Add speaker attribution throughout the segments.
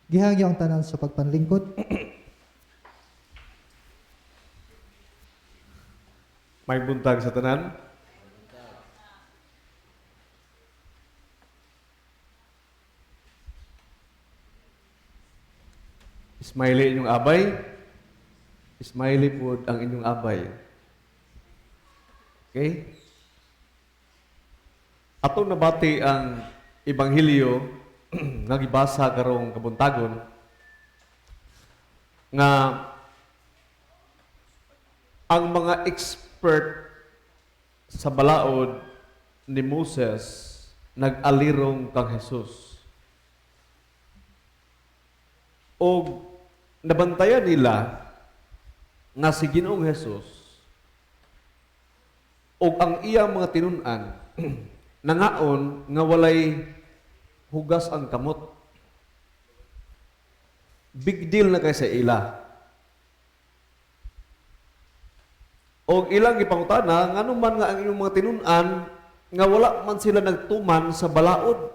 Speaker 1: Gihangyo ang tanan sa pagpanlingkod.
Speaker 2: May buntag sa tanan. Smiley inyong abay. Smiley po ang inyong abay. Okay? Atong nabati ang ebanghelyo nga gibasa karong kabuntagon nga ang mga expert sa balaod ni Moses nag-alirong kang Jesus. O nabantayan nila nga si Ginoong Jesus o ang iyang mga tinun-an nangaon nga walay hugas ang kamot. Big deal na kay sa ila. Og ilang gipangutana ngano man nga ang inyong mga tinun-an nga wala man sila nagtuman sa balaod,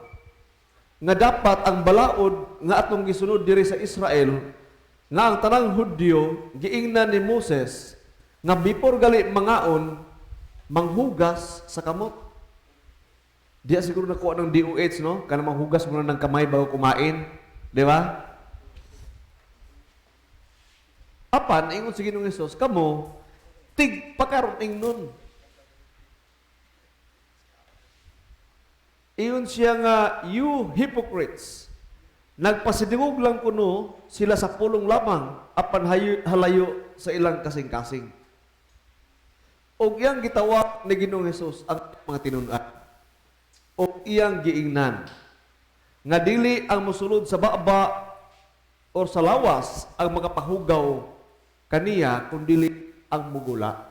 Speaker 2: nga dapat ang balaod nga atong gisunod diri sa Israel, nga ang tanang Hudyo giingnan ni Moses nga before gali mangaon, manghugas sa kamot. Diya siguro nakuha ng DOH, no? Kana manghugas muna ng kamay bago kumain, di ba? Apan ingon si Ginoong Hesus, kamo tig pakaron ingnon. Iyon siya nga, "You hypocrites." Nagpasidungog lang kuno sila sa pulong lamang, apan halayo sa ilang kasing-kasing. Og iyang gitawag ni Ginoong Hesus ang mga tinun-an. Og iyang giingnan nga dili ang mosulod sa baba or sa lawas ang makapahugaw kaniya, kundili ang mugula.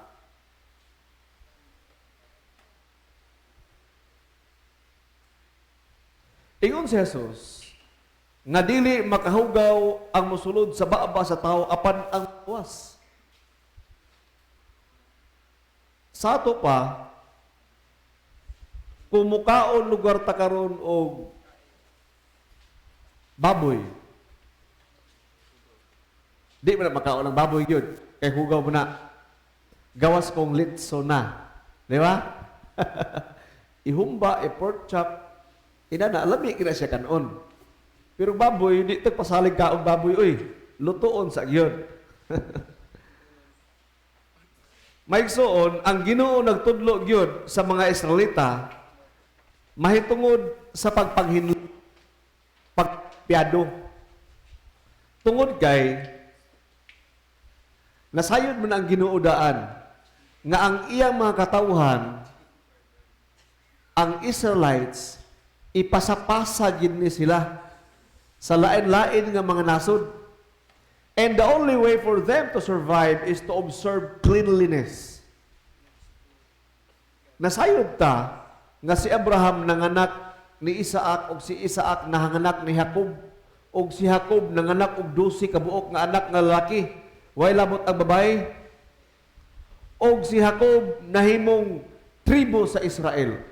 Speaker 2: Ingon si Jesus nga dili makahugaw ang mosulod sa baba sa tao apan ang lawas. Sa ato pa, kung mukaon lugar ta karon og baboy, di man na makaon ng baboy gyud, kay hugaw mo na. Gawas kong litso na. Di ba? Ihumba, i-pork chop, inana, lami kina siya kanon. Pero baboy, di tagpasalig kaon baboy, uy. Lutoon sa gyud. Maigsoon, ang Ginoo nagtudlo gyud sa mga Israelita mahitungod sa pagpanghinlo, pagpiyado. Tungod kay nasayod man ang Ginoo daan nga ang iyang mga katawhan, ang Israelites, ipasapasa gid ni sila sa lain-lain nga mga nasod. And the only way for them to survive is to observe cleanliness. Nasayod ta nga si Abraham nanganak ni Isaac, og si Isaac nanganak ni Jacob, og si Jacob nanganak og 12 ka buok nga anak nga lalaki. Way lamot ang babae. Og si Jacob nahimong tribo sa Israel.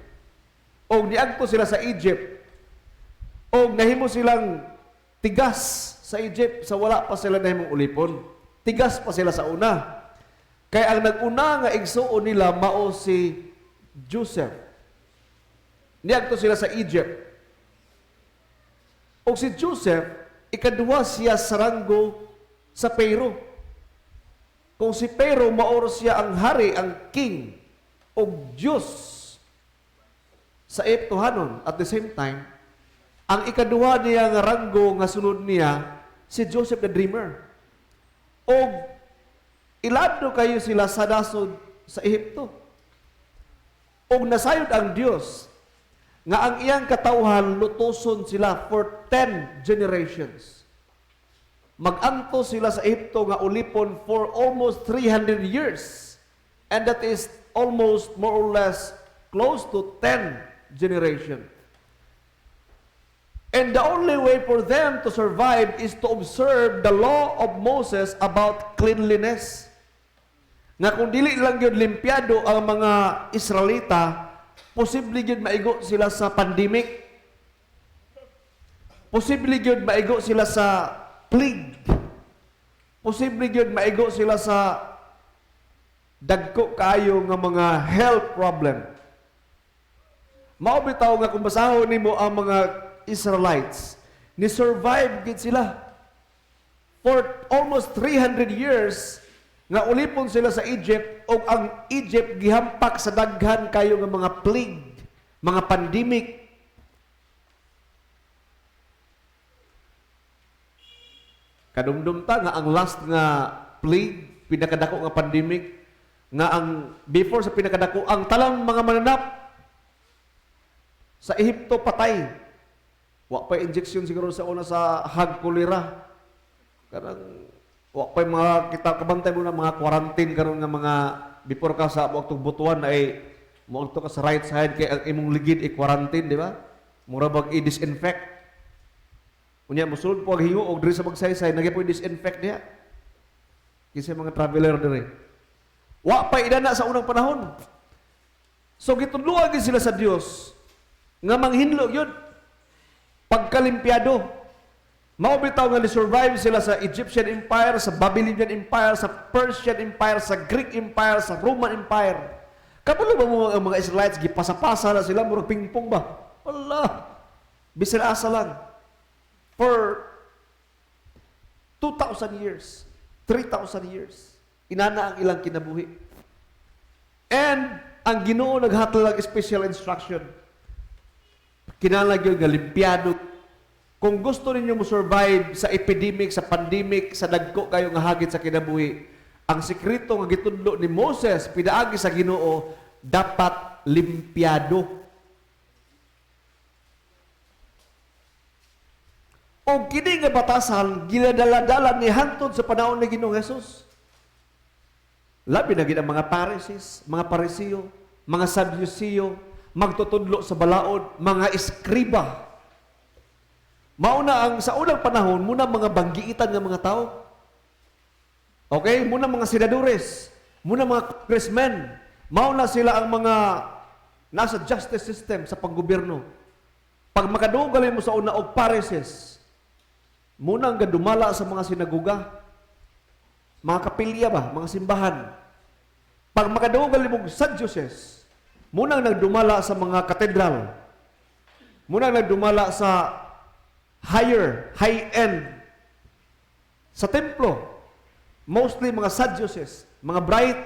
Speaker 2: Og niadto sila sa Egypt. Og nahimo silang tigas sa Egypt sa wala pa sila nahimong ulipon. Tigas pa sila sa una. Kay ang nag-una nga igsuon nila mao si Joseph. Niadto sila sa Egypt. Og si Joseph, ikaduha siya sa ranggo sa Pharaoh. Kung si Pharaoh maoro siya ang hari, ang king, og Diyos sa Egyptohanon at the same time, ang ikaduha niya nga ranggo nga sunod niya, si Joseph the Dreamer. Og ilado kayo sila sa nasod sa Ehipto. Og nasayod ang Dios nga ang iyang katawhan lutuson sila for 10 generations. Maganto sila sa Ehipto nga ulipon for almost 300 years. And that is almost more or less close to 10 generation. And the only way for them to survive is to observe the law of Moses about cleanliness. Nga kung dili lang gyud limpyado ang mga Israelita, posible gyud maigo sila sa pandemic. Posible gyud maigo sila sa plague. Posible gyud maigo sila sa dagko kaayo nga mga health problem. Mao bitaw nga kung basahon nimo ang mga Israelites, ni survive gid sila for almost 300 years nga ulipon sila sa Egypt, ug ang Egypt gihampak sa daghan kayo nga mga plague, mga pandemic. Kadumdum ta nga ang last nga plague, pinakadako nga pandemic, nga ang before sa pinakadako, ang talang mga mananap sa Ehipto patay. Wa pa injection siguro sa una sa hag cholera. Kanang wa pa mga kita kabantay mo na mga quarantine karon nga mga before ka sa moadtong Butuan ay moadto ka sa right side kay ang imong ligid i-quarantine, di ba? Mura bag i-disinfect. Unya mosulod po ang hingo og diri sa Magsaysay nagya po i-disinfect diha. Kinsa mga traveler diri. Wa pa idana sa unang panahon. So gitudloan gid sila sa Dios nga manghinlo yun pagkalimpyado. Mao bitaw nga ni-survive sila sa Egyptian Empire, sa Babylonian Empire, sa Persian Empire, sa Greek Empire, sa Roman Empire. Kabalo ba mo ang mga Israelites gipasa-pasa na sila murag pingpong ba? Wala. Bisan asa lang. For 2,000 years, 3,000 years, inana ang ilang kinabuhi. And ang Ginoo naghatag lang special instruction. Kinahanglan gyud nga limpyado. Kung gusto ninyo mo survive sa epidemic, sa pandemic, sa dagko kayo nga hagit sa kinabuhi, ang sekreto nga gitudlo ni Moses pinaagi sa Ginoo, dapat limpyado. O kini nga batasan ginadala-dala ni hantod sa panahon ni Ginoong Hesus. Labi na gid ang mga Pharisees, mga Pariseo, mga Sadduceo, magtutudlo sa balaod, mga eskriba. Mauna ang sa unang panahon muna mga banggiitan nga mga tao. Okay, muna mga senadores, muna mga congressmen, mauna sila ang mga nasa justice system sa panggobyerno. Pag makadugal mo sa una og Pharisees, muna ang gadumala sa mga sinagoga, mga kapilya ba, mga simbahan. Pag makadugal mo og Sadducees, muna ang nagdumala sa mga katedral. Muna ang nagdumala sa higher, high-end sa templo. Mostly mga Sadducees, mga bright,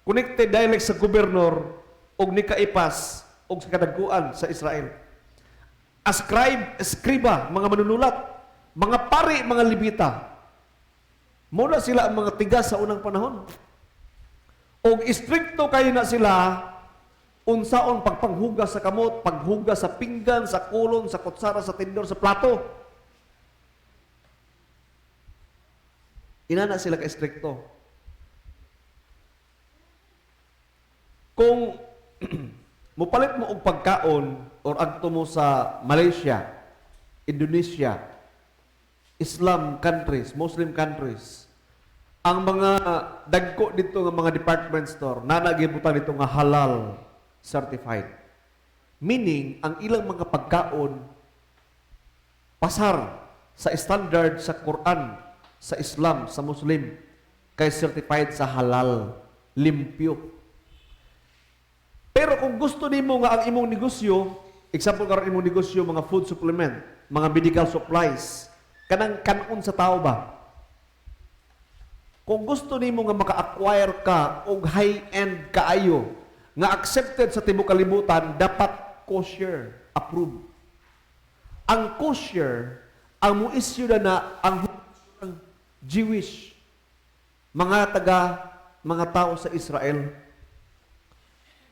Speaker 2: connected dialect sa gobernador og ni Caiphas og sa kadagkuan sa Israel. A scribe, eskriba, mga manunulat, mga pari, mga Levita. Muna sila ang mga tigas sa unang panahon. Og istrikto kayo na sila unsaon pagpanghugas sa kamot, paghugas sa pinggan, sa kulon, sa kutsara, sa tindor, sa plato. Inana sila ka-estrikto. Kung mupalit mo og pagkaon or agto mo sa Malaysia, Indonesia, Islam countries, Muslim countries, ang mga dagko dito nga mga department store, nanagibutan dito nga halal certified. Meaning, ang ilang mga pagkaon pasar sa standard sa Quran, sa Islam, sa Muslim, kay certified sa halal, limpyo. Pero kung gusto nimo nga ang imong negosyo, example karon imong negosyo mga food supplement, mga medical supplies, kanang kanon sa tao ba? Kung gusto nimo nga maka-acquire ka og high-end kaayo nga accepted sa tibuok kalibutan, dapat kosher approved. Ang kosher, ang mo-issue na na ang Jewish, mga taga, mga tao sa Israel.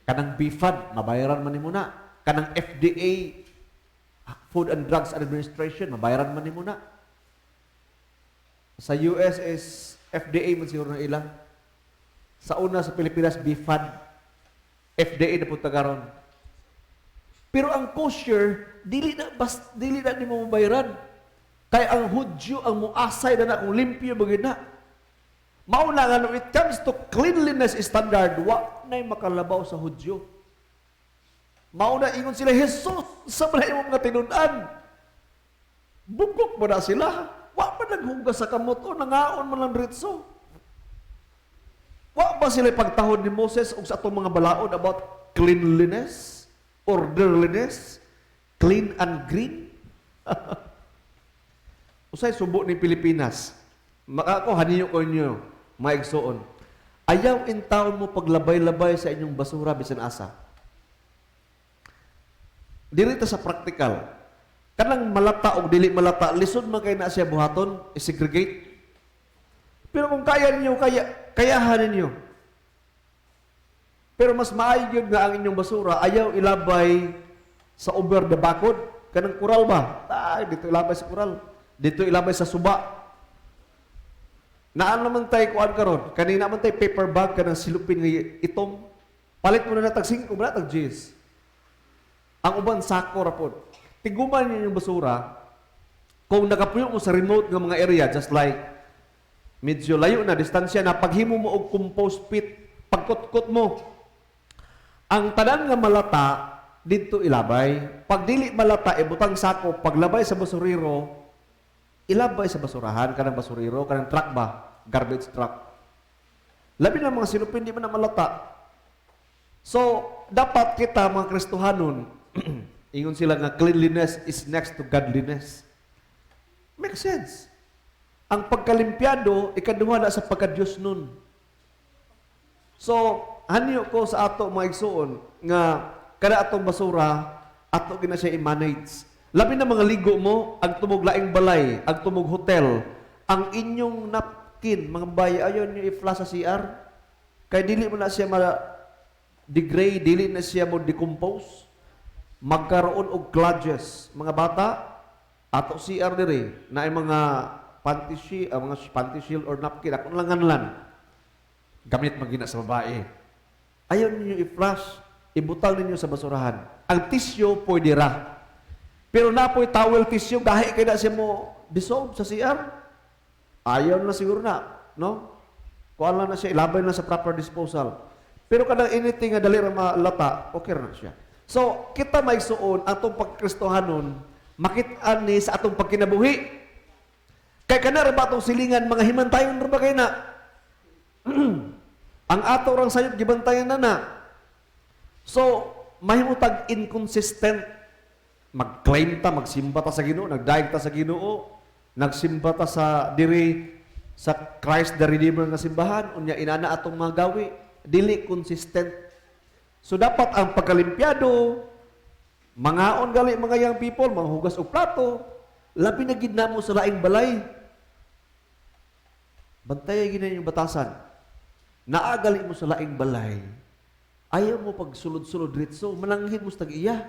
Speaker 2: Kanang BFAD, mabayaran man nimo na. Kanang FDA, Food and Drugs Administration, mabayaran man nimo na. Sa US is FDA man siguro na ilang. Sa una sa Pilipinas, BFAD, FDA na punta karon. Pero ang kosher, dili na nimo mabayaran. Kay ang Hudyo ang muasay na na kung limpyo ba gyud na. Mao na nga, when it comes to cleanliness standard, wa na'y makalabaw sa Hudyo. Mao na ingon sila, Jesus, sa mga imong mga tinun-an. Bugok ba na sila? Wa pa naghugas sa kamot o nangaon man lang ritso. Wa ba sila pagtahod ni Moses og sa atong mga balaod about cleanliness, orderliness, clean and green? Usay subo ni Pilipinas. Maka ako haniyo ko inyo, maigsoon. Ayaw in taon mo paglabay-labay sa inyong basura bisan asa. Diri ta sa practical. Kanang malata og dili malata, lisod man kay na siya buhaton, i-segregate. Pero kung kaya ninyo, kaya, kayahan ninyo. Pero mas maayo gyud nga ang inyong basura, ayaw ilabay sa over the bakod. Kanang kural ba? Ay, dito ilabay sa kural. Dito ilabay sa suba. Naan naman tayo kuan karon. Kanina man tay paper bag kanang silupin nga itom. Palit mo na tag 5, na tag 10. Ang uban sako ra pod. Tiguman ninyo yung basura. Kung nakapuyo mo sa remote nga mga area, just like medyo layo na distansya na, paghimo mo og compost pit, pagkutkot mo ang tanan nga malata didto ilabay. Pag dili malata, ibutang sako. Paglabay sa basurero, ilabay sa basurahan, kanang basurero, kanang truck ba, garbage truck. Labi na mga silupin, di man na malata. So dapat kita mga Kristohanon, ingon sila nga cleanliness is next to godliness. Makes sense. Ang pagkalimpiado, ikaduha na sa pagka-Diyos nun. So, hanyo ko sa ato mga igsuon nga kada atong basura, ato gina siya i-manage. Labi na mga ligo mo, ang tumog laing balay, ang tumog hotel, ang inyong napkin, mga bayi, ayaw niyo i-flush sa CR. Kay dili mo na siya ma-degrade, dili na siya mo decompose. Magkaroon og clodges. Mga bata, ato CR dire, na ay mga panty shield, mga panty shield or napkin, ako lang nganlan. Gamit man gina sa babae. Ayaw ninyo i-flush, ibutang ninyo sa basurahan. Ang tissue, pwede ra. Pero napoy towel tissue, gahi kay na siya mo dissolve sa CR. Ayaw na siguro na, no? Kuan lang na siya, ilabay na sa proper disposal. Pero kanang anything nga dali ra malata, okay ra na siya. So, kita maigsuon atong pagkristohanon, makit-an ni sa atong pagkinabuhi. Kay kana ra ba atong silingan, mga himantayon ra ba kay na? Ang ato rang sayop gibantayan na na. So, mahimutag inconsistent. Mag-claim ta, magsimba ta sa Ginoo, nagdaig ta sa Ginoo, nagsimba ta sa diri sa Christ the Redeemer nga simbahan, unya inana atong mga gawi, dili consistent. So dapat ang pagkalimpiado, mangaon gali mga young people, manghugas og plato, labi na gid namo sa laing balay. Bantay gid yung batasan. Naagali mo sa laing balay. Ayaw mo pag sulod-sulod ritso, mananghid mo sa tag-iya.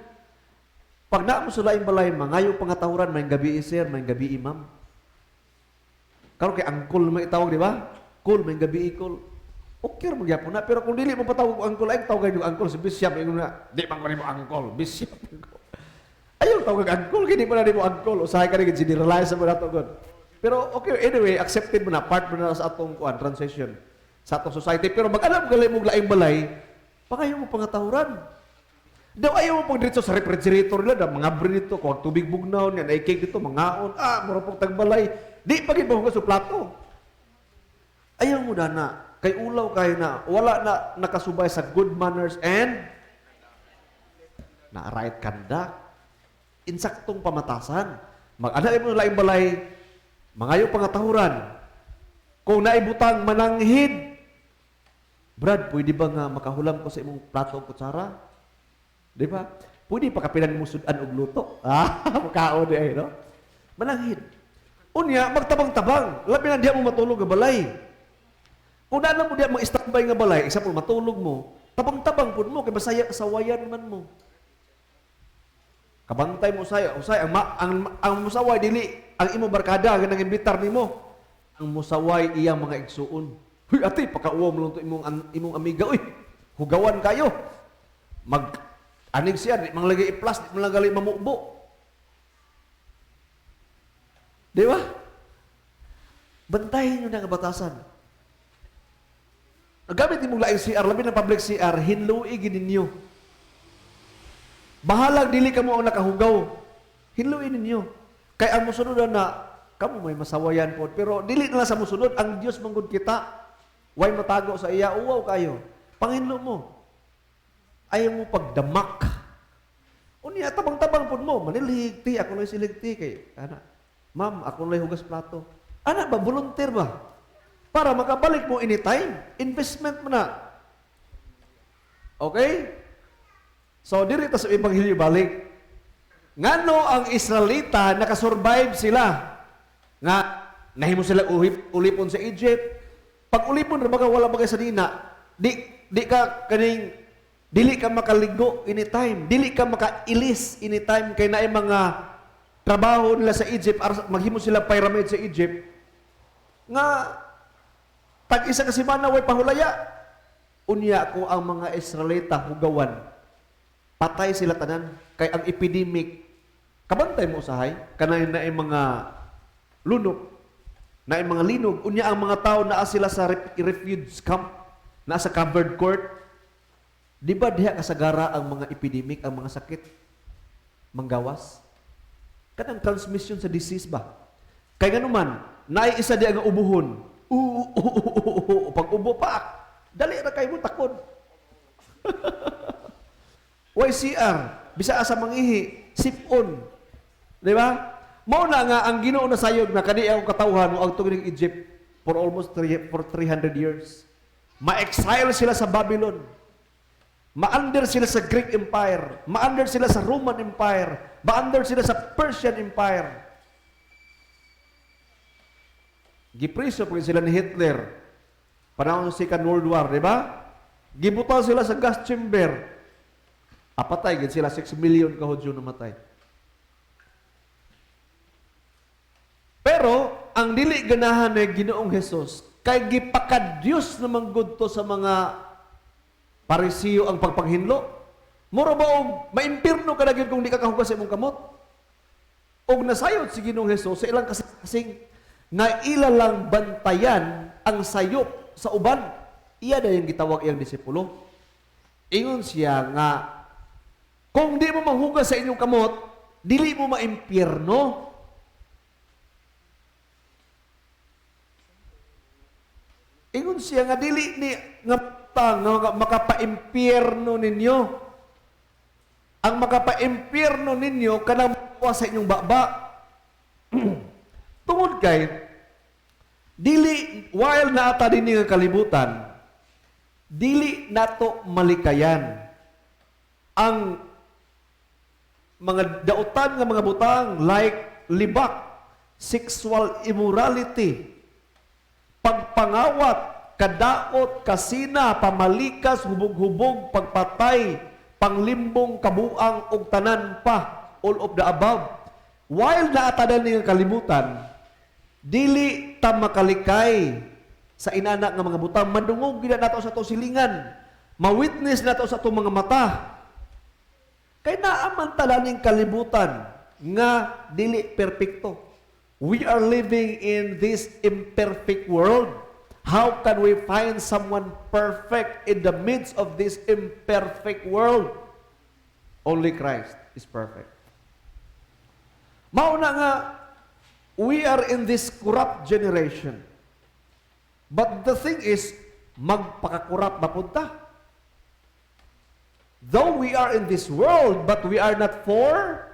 Speaker 2: Pag naa mo sa laing balay, mangayo pangatahuran, may gabi sir, may gabi imam. Karon kay angkol may itawag, di ba? Kol, may gabi ikol. Okay ra magyapon na, pero kung dili mo patawag og angkol, ay tawag yung angkol si bishop ingon na, di man ko nimo angkol, bishop ko. Ayaw tawag angkol, kini pa na nimo angkol, usahay ka rin generalize mo nato god. Pero okay, anyway, accepted mo na, part mo na sa atong kuan transition sa atong society. Pero mag-alam gali mo laing balay, pangayo mo pangatahuran. Daw ayaw mo pag dito sa refrigerator nila, daw mga bre dito, kuwag tubig bugnaw, niya, naikig dito, mangaon, mura pong tagbalay. Di pa gid sa plato. Ayaw mo na, kay ulaw kayo na, wala na nakasubay sa good manners and na right conduct. Insaktong pamatasan. Mag-ana mo laing balay, mangayo pangatahuran. Kung naibutang mananghid, Brad, pwede ba nga makahulam ko sa imong plato og kutsara? Di ba? Pwede pa kapilan mo sudan og luto. Makaon di ay, no? Mananghid. Unya, magtabang-tabang. Labi na diya mo matulog nga balay. Kung na mo diya mag-standby nga balay, example, matulog mo, tabang-tabang pud mo, kay basaya, sawayan man mo. Kabantay mo usay, usay, ang, ma, ang musaway, dili, ang imo barkada, nga nang imbitar nimo. Ang musaway iyang mga igsuon. Huy, ate, pakauwa mo lang to imong, imong amiga, uy. Hugawan kayo. Mag, anig siya, di man lagi i-plus, di man lang mamubo. Di ba? Bantayan nyo na ang batasan. Ang gamit nimong laing CR, labi ng public CR, hinlui gid ninyo. Bahalag dili ka mo ang nakahugaw. Hinlui ninyo. Kay ang musunod na kamo may masawayan pod, pero dili na lang sa musunod, ang Dios manggod kita. Way matago sa iya, uwaw kayo. Panginlo mo. Ayaw mo pagdamak. Unya tabang-tabang pod mo, manilhig ti, ako lang silig ti kay ana. Ma'am, ako lang hugas plato. Ana ba, volunteer ba? Para makabalik mo anytime, investment mo na. Okay? So diri ta sa ebanghelyo balik. Ngano ang Israelita nakasurvive sila? Nga nahimo sila ulipon sa Egypt. Pag ulipon ra baga, wala bagay sa dina. Di ka kaning dili ka makaligo anytime, dili ka makailis anytime kay naay mga trabaho nila sa Egypt, maghimo sila pyramid sa Egypt nga tag isa ka semana way pahulaya. Unya ko ang mga Israelita hugawan, patay sila tanan kay ang epidemic, kabantay mo usahay kanay naay mga lunok, naay mga linog. Unya ang mga tao naa sila sa refuge camp, naa sa covered court. Di ba diha kasagara ang mga epidemic, ang mga sakit manggawas, kanang transmission sa disease ba? Kay nganuman naay isa diha nga ubuhon, u u u u u, u, pag ubo pa, dali ra kay mo takod. YCR, bisa asa mangihi, sipon. Di ba? Mao na nga ang Ginoo na sayod na kani ang katawhan mo ang ning Egypt for almost three, for 300 years. Ma-exile sila sa Babylon. Ma-under sila sa Greek Empire. Ma-under sila sa Roman Empire. Ma-under sila sa Persian Empire. Gipriso po sila ni Hitler. Panahon sa Second World War, di ba? Gibutan sila sa gas chamber. Apatay, gid sila, 6 million ka Hudyo namatay. Pero, ang dili ganahan ni Ginoong Hesus, kay gipakadyos naman gud to sa mga Parisiyo ang pagpanghinlo. Mura ba og maimpirno ka na gyud kung di ka kahugas sa imong kamot? Og nasayod si Ginoong Hesus sa ilang kasing nga ila lang bantayan ang sayop sa uban. Iya na yung gitawag iyang disipulo. Ingon siya nga, kung di mo manghugas sa inyong kamot, dili mo maimpyerno. Ingon siya nga dili ni nga nga makapaimpyerno ninyo. Ang makapaimpyerno ninyo kanang makuha sa inyong baba. Tungod kay dili, while naata dinhi nga kalibutan, dili nato malikayan ang mga dautan nga mga butang like libak, sexual immorality, pagpangawat, kadaot, kasina, pamalikas, hubog-hubog, pagpatay, panglimbong, kabuang, ug tanan pa, all of the above. While naatadan nga kalibutan, dili ta makalikay sa inana nga mga butang. Madungog gid nato sa atong silingan, ma-witness nato sa atong mga mata. Kay naa man ta ning kalibutan nga dili perpekto. We are living in this imperfect world. How can we find someone perfect in the midst of this imperfect world? Only Christ is perfect. Mao na nga, we are in this corrupt generation. But the thing is, magpakakurap mapunta. Though we are in this world, but we are not for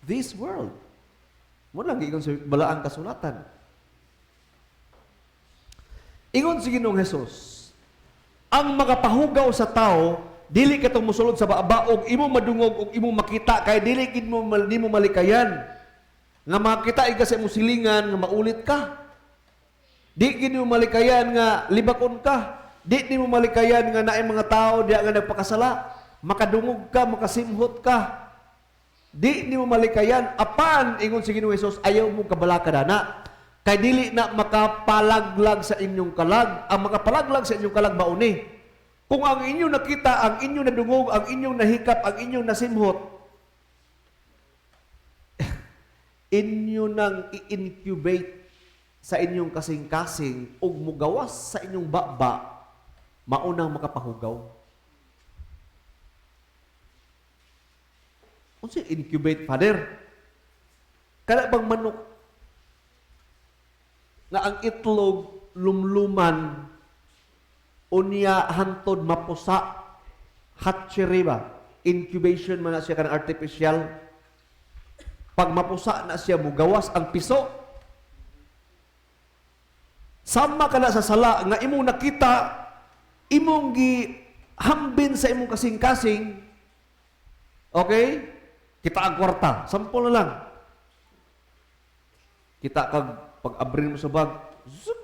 Speaker 2: this world. Mo lang giingon sa balaang kasulatan. Ingon si Ginoong Hesus, ang makapahugaw sa tao, dili katong mosulod sa baba og imo madungog og imo makita kay dili gid mo nimo malikayan. Nga makita ka sa imong silingan nga maulit ka. Di gid mo malikayan nga libakon ka. Di nimo malikayan nga naay mga tao diha nga nagpakasala. Makadungog ka, makasimhot ka. Di nimo malikayan apan ingon si Ginoong Hesus, ayaw mo kabalaka dana. Kay dili na makapalaglag sa inyong kalag. Ang makapalaglag sa inyong kalag mauni. Kung ang inyong nakita, ang inyong nadungog, ang inyong nahikap, ang inyong nasimhot, inyo nang i-incubate sa inyong kasing-kasing ug mugawas sa inyong baba, maunang makapahugaw. Unsa incubate, Father? Kana bang manok nga ang itlog lumluman, unya hantod mapusa, hatchery ba, incubation man na siya, kanang artificial. Pag mapusa na siya, mugawas ang piso. Sama ka na sa sala nga imong nakita, imong gi hambin sa imong kasing-kasing. Okay, kita ang kwarta, sample na lang. Kita kag pag-abrin mo sa bag, zup,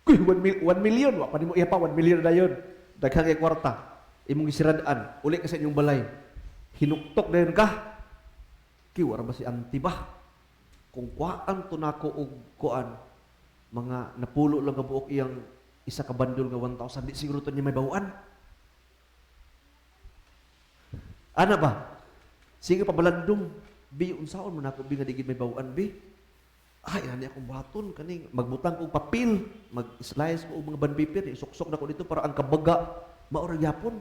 Speaker 2: kuy, 1 million, wa pa nimo iya pa, 1 million na yun. Daghang kay kwarta, imong gisirad-an, uli ka sa inyong balay. Hinuktok na yun ka. Ki, wara ba si auntie ba? Kung kuhaan to nako og kuan, mga napulo lang kabuok iyang isa ka bandol nga 1,000, di siguro to niya may bawaan. Ana ba? Sige, pabalandong. Bi, unsaon mo nako bi nga di gid may bawaan bi? Ay, ani akong buhaton kaning magbutang kog papel, mag-slice ko og mga bond paper, isuksok na ko dito para ang kabaga mao ra gyapon.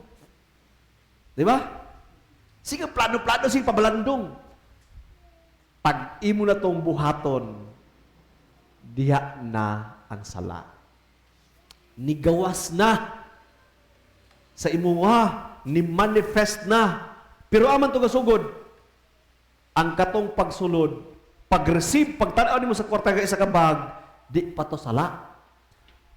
Speaker 2: Di ba? Sige, plano-plano, sige pabalandong. Pag imo na tong buhaton, diha na ang sala. Nigawas na sa imuha, ni manifest na. Pero aman to gasugod, ang katong pagsulod, pag-receive, pagtanaw nimo sa kwarta nga isa ka bag, di pa to sala.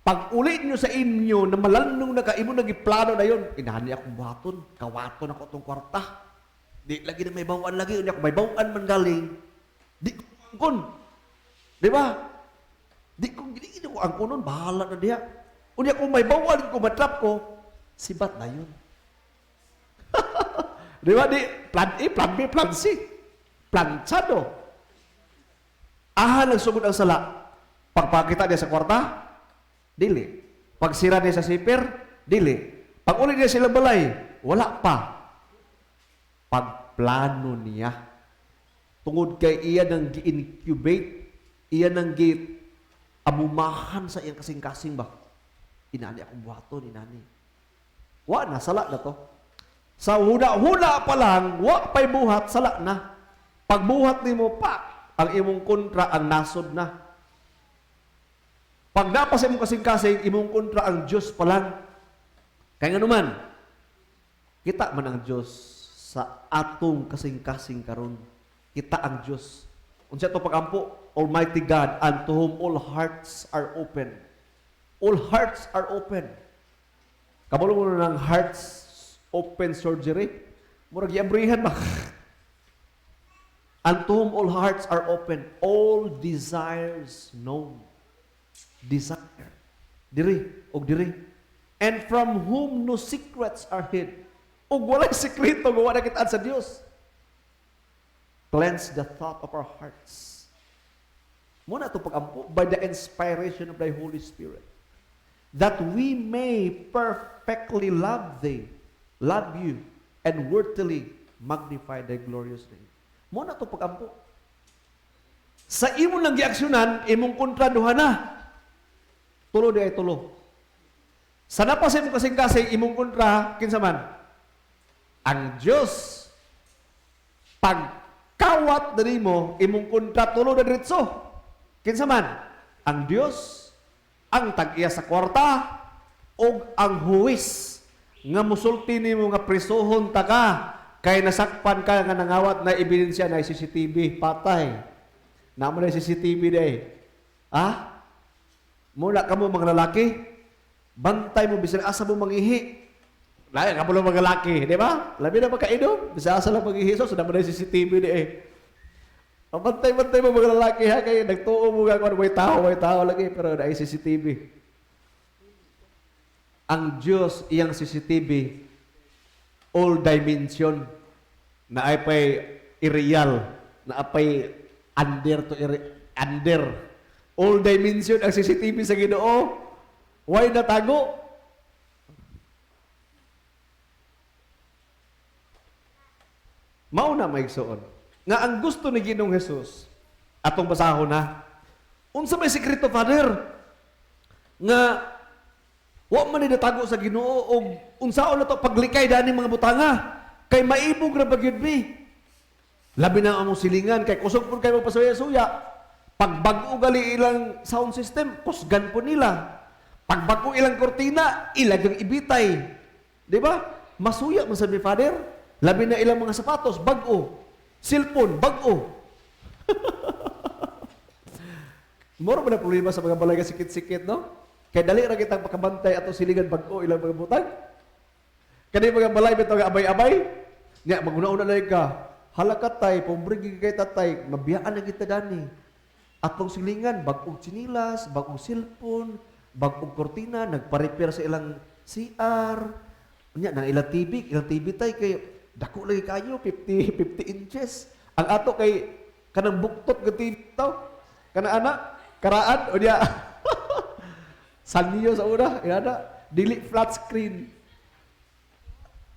Speaker 2: Pag uli niyo sa inyo, na malandong na ka, imo nagiplano na yun, inani akong buhaton, kawaton ako tong kwarta. Di lagi na may bawaan lagi, unya kung may bawaan man galing, di ko angkon. Di ba? Di ko, di, di ko angkonon, bahala na diha. Unya kung may bawaan ko, matrap ko, sibat na yun. Di ba? Di, plan A, plan B, plan C. Planchado. Aha, nagsugod ang sala. Pagpakita niya sa kwarta, dili. Pagsira niya sa siper, dili. Pag uli niya sila balay, wala pa. Pagplano niya. Tungod kay iya nang gi-incubate, iya nang gi amumahan sa iyang kasing-kasing ba. Inani akong buhaton, inani. Wa na, sala na to. Sa huna-huna pa lang, wa pa'y buhat, sala na. Pagbuhat nimo pa, ang imong kontra ang nasod na. Pag napa sa imong kasing-kasing, imong kontra ang Diyos pa lang. Kaya nga naman, kita man ang Diyos sa atong kasing-kasing karon. Kita ang Diyos. Unsa to pagampo? Almighty God, unto whom all hearts are open. All hearts are open. Kabalo mo na ng hearts open surgery? Murag giabrihan ba? Unto whom all hearts are open, all desires known. Desire. Diri, og diri. And from whom no secrets are hid. Og walay sekreto nga wa nakitaan sa Dios. Cleanse the thought of our hearts. Muna ito pagampo, by the inspiration of thy Holy Spirit, that we may perfectly love thee, love you, and worthily magnify thy glorious name. Muna ito pagampo. Sa imo lang giaksyonan, imong kontra duha na. Tulo di ay tulo. Sa napa sa imong kasing-kasing, imong kontra, kinsa man? Ang Diyos. Pagkawat na nimo, imong kontra tulo na diretso. Kinsa man? Ang Diyos, ang tag-iya sa kwarta, og ang huwis nga musulti nimo nga prisohon ta ka kay nasakpan ka nga nangawat na ebidensya na CCTV, patay. Namo na CCTV day. Ah? Mula kamo mga lalaki, bantay mo bisan asa mo mangihi. Lain ka mo lang mga lalaki, di ba? Labi na magkainom, bisan asa lang mangihi, so namo na CCTV di eh. Ang bantay-bantay mo mga lalaki ha, kay nagtuo mo nga kung may tao lagi, pero na CCTV. Ang Diyos, iyang CCTV, all dimension, na ay pa'y irreal, na apay under to under. All dimension ang CCTV sa Ginoo. Why natago? Mao na maigsoon. Nga ang gusto ni Ginoong Hesus, atong basahon na. Unsa may sekreto, Father? Nga wa man ni natago sa Ginoo og unsaon na to paglikay dani mga butanga kay maibog ra ba gyud mi. Labi na ang among silingan kay kusog pud kay magpasuya-suya. Pagbag-o gali ilang sound system, kusgan po nila. Pagbag-o ilang kortina, ilag ang ibitay. Di ba? Masuya man sa mi, Father. Labi na ilang mga sapatos, bag-o. Cellphone, bag-o. Moro ba na problema sa mga balay nga sikit-sikit, no? Kay dali ra kitang makabantay atong silingan, bag-o ilang mga butang. Kani mga balay bitaw nga abay-abay. Nya maguna-una na ka. Hala ka tay, pobre gyud kay tatay, mabiyaan na kita dani. Atong silingan, bag-ong tsinilas, bag-ong cellphone, bag-ong kortina, nagpa-repair sa ilang CR. Nya nang ilang TV tay kay dako lagi kayo, 50 50 inches. Ang ato kay kanang buktot nga TV taw. Kana ana, karaan o diya. Sanyo sa una, ina dili flat screen.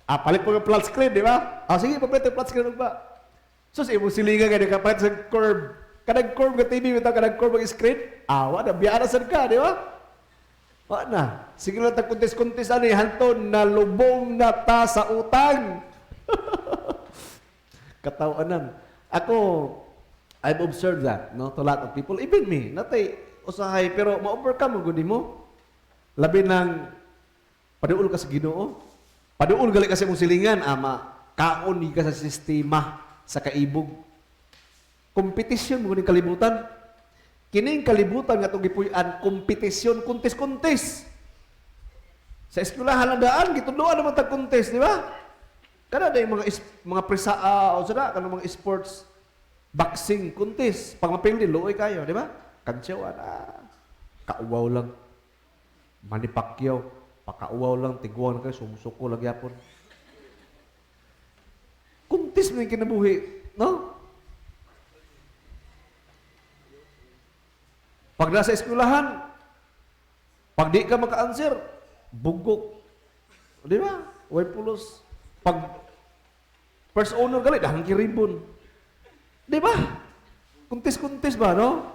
Speaker 2: Ah, palit po ng flat screen, di ba? Ah, sige, papalit yung flat screen ba? So, sa imong silingan ka, di ka palit sa curve. Kanang curve nga TV, bitaw kanang curve ang screen. Ah, wala, biyaan na sad ka, di ba? Wala na. Sige lang, tagkuntis-kuntis, ano, hanton, nalubong na ta sa utang. Katawanan. Ako, I've observed that, no, to a lot of people, even me, natay, usahay, pero ma-overcome mo, gudi mo. Labi ng, paduol ka sa Ginoo. Paduol gali kasi mong silingan, ama, kaon ni ka sa sistema, sa kaibog. Kompetisyon mo ning kalibutan. Kining kalibutan nga itong gipuy-an, kompetisyon, kuntis-kuntis. Sa eskwelahan lang daan, gitudloan naman tag kuntis, di ba? Kana na yung mga mga presa o sa na, kanang mga sports, boxing, kuntis. Pag mapildi, luoy kayo, di ba? Kantsawan, kauwaw lang. Manny Pacquiao, pakauwaw lang, tiguan kayo, sumusuko lang yapon. Kuntis mo yung kinabuhi, no? Pag nasa eskwelahan, pag di ka maka-answer, bugok. Di ba? Way pulos. Pag first honor gali, dahang kiribon. Di ba? Kuntis-kuntis ba, no?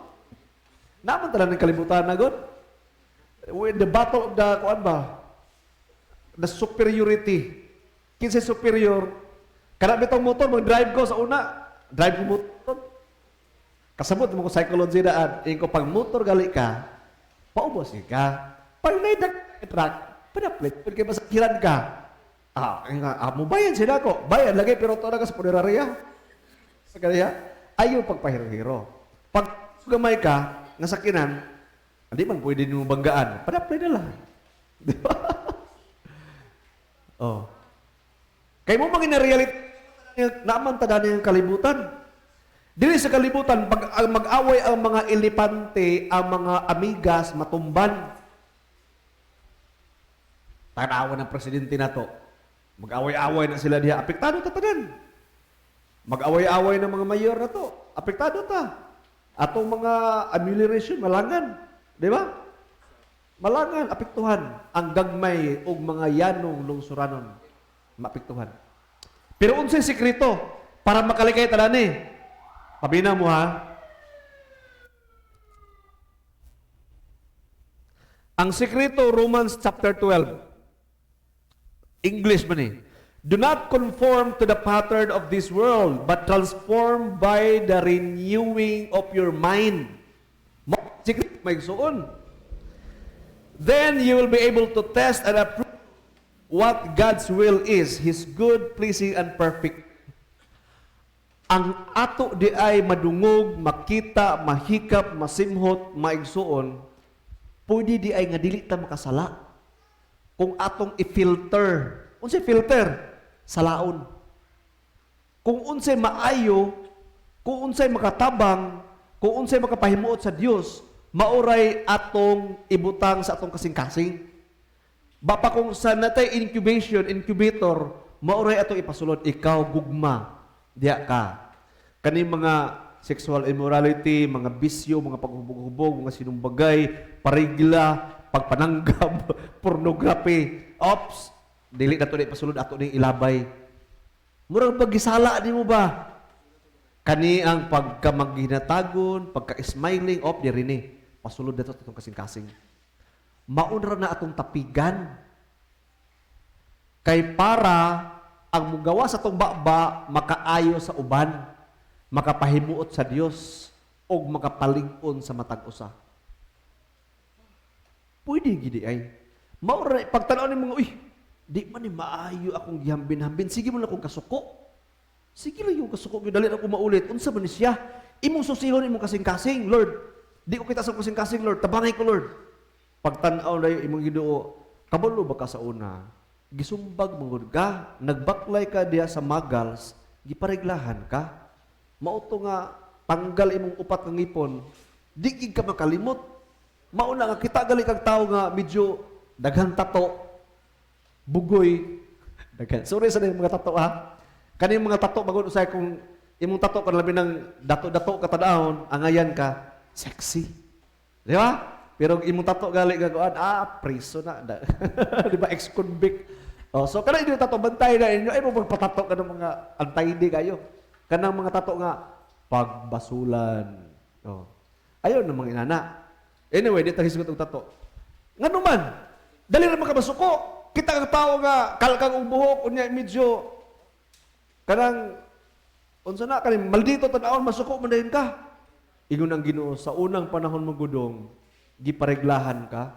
Speaker 2: Naman tala ng kalibutan na, God. With the battle of the, kuan ba? The superiority. Kinsa superior? Kana bitong motor, mag-drive ko sa una. Drive ko motor. Kasabot mo ko psychology daan. Ingon ko, pag motor gali ka, paubos ka. Pag naidag truck, panaplit, pag kay masakiran ka. Ah, nga, mo bayan sila ko. Bayan lagi, pero to na ka sa punerarya. Sa kanya, ayaw pagpahiro-hiro. Pag gamay ka, nasakinan, hindi man pwede nimo banggaan. Panaplit na lang. Di ba? Oh. Kay mo mga na-reality, naaman ta yung kalibutan. Dili sa kalibutan, pag mag-away ang mga elepante, ang mga amigas, matumban. Tanawa ng presidente na to. Mag-away-away na sila diha. Apektado ta tanan. Mag-away-away ng mga mayor na to. Apektado ta. Atong mga amelioration, malangan. Di ba? Malangan, apektuhan. Ang gagmay og mga yanong lungsuranon, maapektuhan. Pero unsay sekreto para makalikay ta ni? Pabina mo ha. Ang sekreto, Romans chapter 12. English man eh. Do not conform to the pattern of this world, but transform by the renewing of your mind. Secret, may suon. Then you will be able to test and approve what God's will is, His good, pleasing, and perfect. Ang ato di ay madungog, makita, mahikap, masimhot, maigsuon, pwede di ay nga dili ta makasala. Kung atong i-filter. Unsay filter? Salaon. Kung unsay maayo, kung unsay makatabang, kung unsay makapahimuot sa Dios, mauray atong ibutang sa atong kasing-kasing. Bapa kung sa natay incubation, incubator, mauray atong ipasulod, ikaw gugma, diya ka. Kani mga sexual immorality, mga bisyo, mga paghubog-hubog, mga sinumbagay, parigla, pagpananggab, pornography, ops, dili na to ni ipasulod, ato ni ilabay. Murag paggisala di mo ba? Kani ang pagkamaghinatagon, pagka-smiling, op, di rin eh. Pasulod na to atong kasing-kasing. Maunra na atong tapigan. Kay para ang mugawa sa atong baba makaayo sa uban. Makapahimuot sa Dios og makapalig-on sa matag usa. Pwede gidi ay. Mao ra pagtan-aw nimo nga, "Uy, di man ni maayo akong gihambin-hambin, sige mo na akong kasuko. Sige lang yung kasuko, gyud dali na ako maulit. Unsa man ni siya?" Imong susihon imong kasing-kasing, "Lord, di ko kita sa kasing-kasing, Lord, tabangay ko, Lord." Pagtan-aw na imong Ginoo, kabalo ba ka sa una? Gisumbag man gud ka, nagbaklay ka diha sa magals, gipareglahan ka. Mao to nga tanggal imong upat nga ngipon, di gid ka makalimot. Mao na nga kita gali kag tawo nga medyo daghan tato, bugoy, daghan. Sorry sa mga tato ha. Kaning mga tato magud usay kung imong tato kan labi ng dato-dato ka tan-awon, angayan ka, sexy. Di ba? Pero imong tato gali nga kuan, preso na. Di ba, ex-convict. Oh, so kana inyo tato, bantay na inyo ay mo magpatato ka ng mga antaidi kayo. Kanang mga tato nga pagbasulan. Oh. Ayon ng mga inana. Anyway, di ta hisgot og tato. Ngano man, dali ra makabasuko. Kita kang tawo nga kalkang og buhok unya medyo kanang unsa na kaning maldito tan-awon, masuko man dayon ka. Ingon ang Ginoo, sa unang panahon mo gudong gipareglahan ka.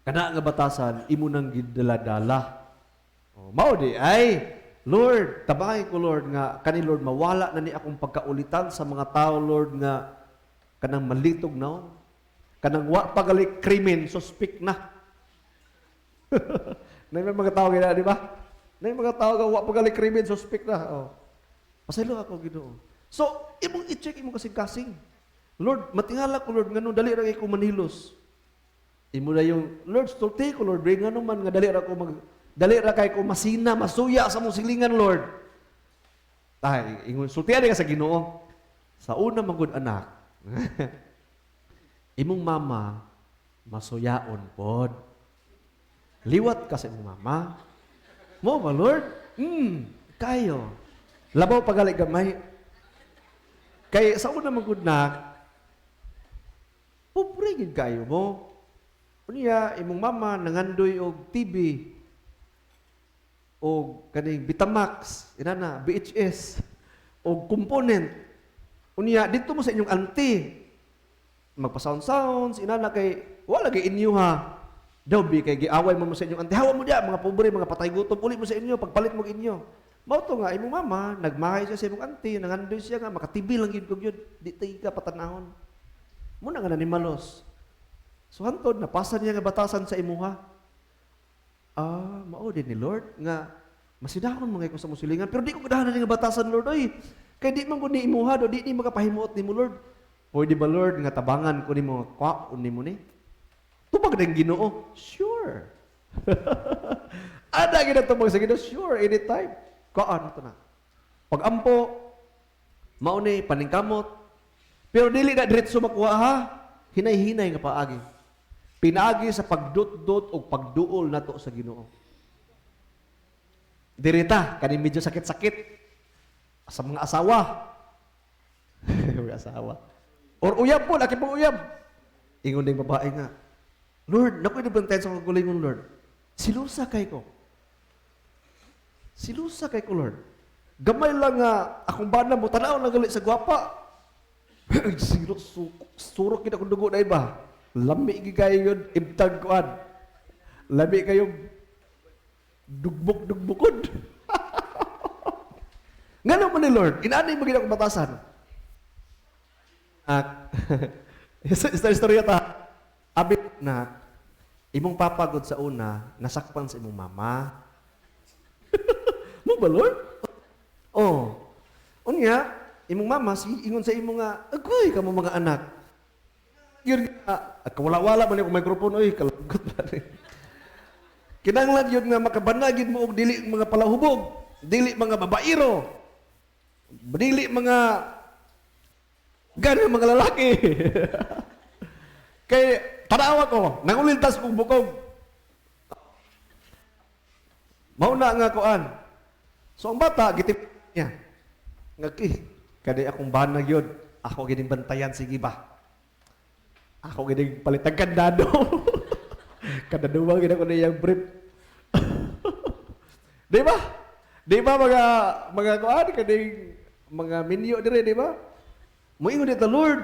Speaker 2: Kana nga batasan imo nang gidala-dala. Oh, mao di ay, "Lord, tabangay ko, Lord, nga kani, Lord, mawala na ni akong pagkaulitan sa mga tao, Lord, nga kanang malitog naon. Kanang wa pa gali krimen, suspect na." Na may mga tao gina, di ba? Na may mga tao nga wa pa gali krimen, suspect na. Oh. Pasaylo ako, Ginoo. So, imong i-check imong kasing-kasing. "Lord, matingala ko, Lord, ngano dali ra kay ko manhilos." Imo na yung, "Lord, sulti ko, Lord, ngano man nga dali ra kay ko masina, masuya sa mong silingan, Lord." Ay, ingon, sultian ka sa Ginoo. "Sa una man gud, anak, imong mama masuyaon pod. Liwat ka sa imong mama." "Mo ba, Lord?" Kayo. Labaw pagali gamay. Kay sa una man gud na, pobre gid kayo mo. Unya imong mama nangandoy og TV og kaning Betamax, inana, VHS og component. Unya dito mo sa inyong auntie. Magpa-sound sounds, inana, kay wala kay inyo ha. Daw bi kay giaway mo mo sa inyong auntie. "Hawa mo diya, mga pobre, mga patay gutom, uli mo sa inyo, pagpalit mo og inyo." Mao to nga imong mama, nagmahay siya sa imong auntie, nangandoy siya nga maka-TV lang gyud kog yun, di tay ka patanahon. Muna nga nanimalos. So hantod napasa niya nga batasan sa imuha. "Ah, mao din ni Lord nga masinahon mga ko sa musilingan, pero di ko ganahan nga batasan, Lord, oy. Kay di man ko ni imuha do, di ni makapahimuot nimo, Lord. Pwede ba, Lord, nga tabangan ko nimo kwaon nimo ni?" Tubag din Ginoo. Sure. Ada gid tubag sa Ginoo, sure, anytime. Kuan to na. Pag-ampo, mao ni paningkamot. Pero dili na diretso makuha ha. Hinay-hinay nga paagi. Pinaagi sa pagdutdot o pagduol nato sa Ginoo. Dirita, kani medyo sakit-sakit sa mga asawa. Mga asawa. Or uyab po, laki pong uyab. Ingon ding babae nga, "Lord, naku bantayan sa kagalingon, Lord. Silusa kay ko. Silusa kay ko, Lord. Gamay lang nga, akong bana mo, tanaw na gali sa gwapa. Siro, surok kita kong dugo na iba. Lami gi kayo yun, ibtag kuan. Lami kayo, dugbok-dugbukod. Ngano man ni Lord, inani mo gid akong batasan." At, istorya ta, abit na, imong papagod sa una, nasakpan sa imong mama. "Mo ba, Lord?" "Oh. Unya, imong mama, si ingon sa imo nga, 'Agoy kamo mga anak.'" Yun nga, kawala-wala man yung microphone, oy, kalagot ba ni. Kinahanglan yun nga makabanagin mo og dili mga palahubog, dili mga babairo, dili mga ganun mga lalaki. Kay tanawa ko, nangulintas kong bukog. Mauna nga kuan. So ang bata gitip niya. Ngaki, kani akong bana gyud, ako gining bantayan, sige ba. Ako gining palitag kandado. Kadaduwa gid ako niyang brief. Di ba? Di ba mga kuan kaning Mga minyo dire, di ba? Moingon dito, "Lord,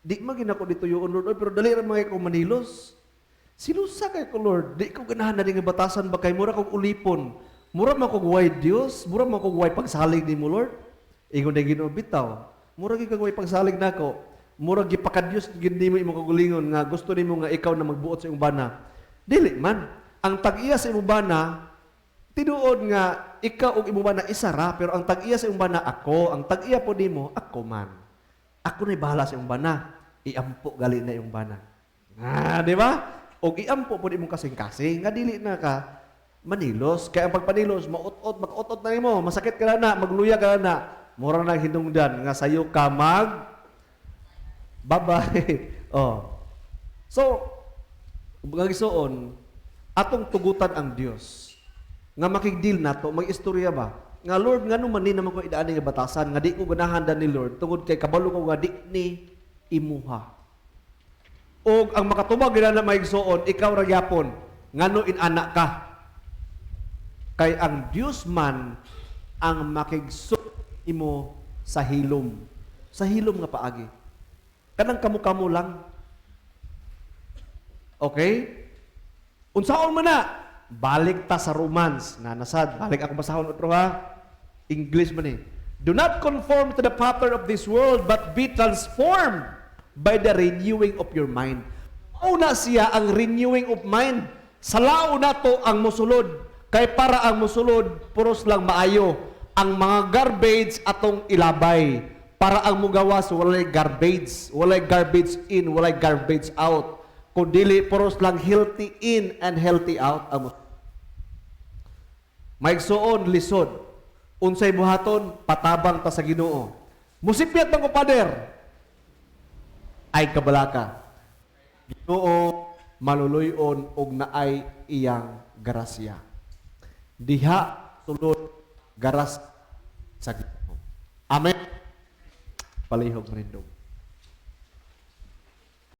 Speaker 2: di man gina ko dituyoon, Lord, oy, pero dali ra mga ko manilos. Silusa kay ko, Lord. Di ko ganahan na nga batasan ba kay mura kog ulipon. Mura man kog way Dios, mura man kog way pagsalig nimo, Lord." Ingon na Ginoo, "Bitaw. Mura gyud kag way pagsalig nako. Mura gipakadyos gid nimo imong kaugalingon nga gusto nimo nga ikaw na magbuot sa imong bana. Dili man. Ang tag-iya sa imong bana, tinuod nga ikaw ug imong bana isa ra, pero ang tag-iya sa imong bana ako, ang tag-iya po nimo ako man. Ako na'y bahala sa imong bana. Iampo gali na imong bana." Ah, di ba? Og iampo po imong kasing-kasing nga dili na ka manilos. Kaya ang pagpanilos, maut-ot, mag-ut-ot na nimo, masakit ka na, magluya ka na. Mura na hinungdan nga sayo ka mag bye-bye. Oh. So, mga igsoon, atong tugutan ang Dios nga makig-deal nato, mag-istorya ba? Nga, "Lord, ngano man ni naman ko idaan nga batasan nga di ko ganahan dan ni Lord tungod kay kabalo ko nga di ni imuha." Og ang makatubag gina na, mga igsoon, ikaw ra gyapon, ngano inana ka. Kay ang Dios man ang makigsu imo sa hilom. Sa hilom nga paagi. Kanang kamo-kamo lang. Okay? Unsaon man na? Balik ta sa Romans. Na nasad, balik ako basahon otro ha. English man eh. "Do not conform to the pattern of this world, but be transformed by the renewing of your mind." Una siya ang renewing of mind. Sa lao nato ang musulod. Kay para ang musulod, puros lang maayo. Ang mga garbage atong ilabay. Para ang mugawas, walay garbage. Walay garbage in, walay garbage out. Kung dili, puros lang healthy in and healthy out. Ang Maigsuon, lisod. Unsay buhaton, patabang ta sa Ginoo. Musipyat man ko, Pader. Ay kabalaka. Ginoo maluluyon og naay iyang grasya. Diha sulod garas sa Ginoo. Amen. Palihog manindog.